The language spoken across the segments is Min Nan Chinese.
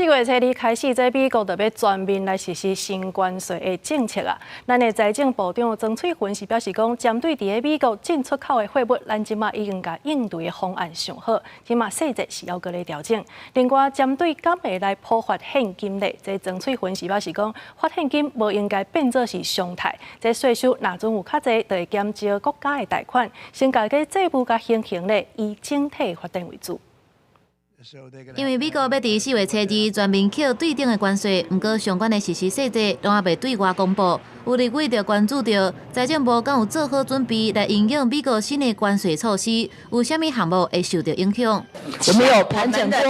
4月初二開始，這美國就欲全面來實施新關稅的政策啊！咱的財政部長曾翠雲是表示講，針對佇美國進出口的貨物，咱這馬已經共應對的方案想好，這馬細節是猶閣咧調整。另外，針對敢會來普發現金咧，這曾翠雲是表示講，發現金無應該變做是常態。這稅收若陣有較濟，就會減少國家的貸款，先共這債務共還清咧，以整體發展為主。因為美國欲佇4月初二全面扣對等的關稅，毋過相關的實施細節攏猶未對外公布。有立委就關注著財政部敢有做好準備來因應美國新的關稅措施，有啥物項目會受著影響？我們有盤整過，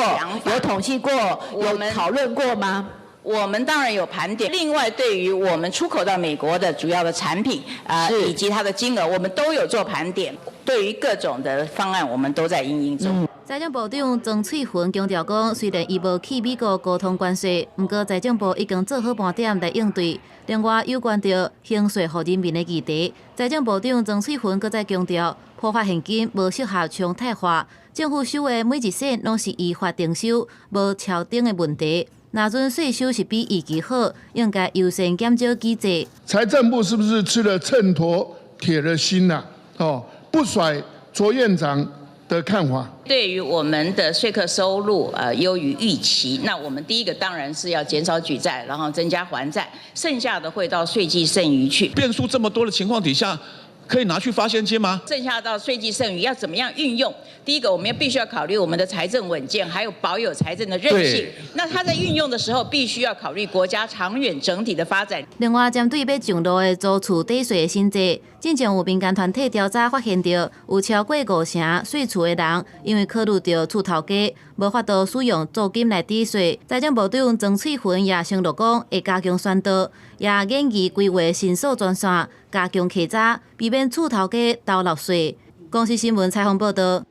有統計過，有討論過嗎？我們當然有盤點。另外，對於我們出口到美國的主要的產品啊，以及它的金額，我們都有做盤點。對於各種的方案，我們都在因應中。財政部長曾翠雲強調講，雖然伊無去美國溝通關稅，毋過財政部已經做好盤點來應對。另外，有關著還稅予人民的議題，財政部長曾翠雲閣再強調，普發現金無適合常態化，政府收的每一仙攏是依法徵收，無超頂的問題。若陣稅收是比預期好，應該優先減少舉債。財政部是不是吃了秤砣鐵了心呐？哦，不甩卓院長的看法。對於我們的稅課收入，優於預期，那我們第一個當然是要減少舉債，然後增加還債，剩下的會到稅計剩餘去。變數這麼多的情況底下，可以拿去發現金嗎？剩下到稅計剩餘要怎麼樣運用？第一個，我們要必須要考慮我們的財政穩健，還有保有財政的韌性。那它在運用的時候，必須要考慮國家長遠整體的發展。另外，針對欲上路的租厝抵稅的新制，進前有民間團體調查發現著，有超過五成稅厝的人，因為考慮著厝頭家無法度使用租金來抵稅。財政部長曾翠雲也承諾講，會加強宣導，也研議規劃申訴專線，加強稽查，避免厝頭家偷漏稅。公視新聞採訪報導。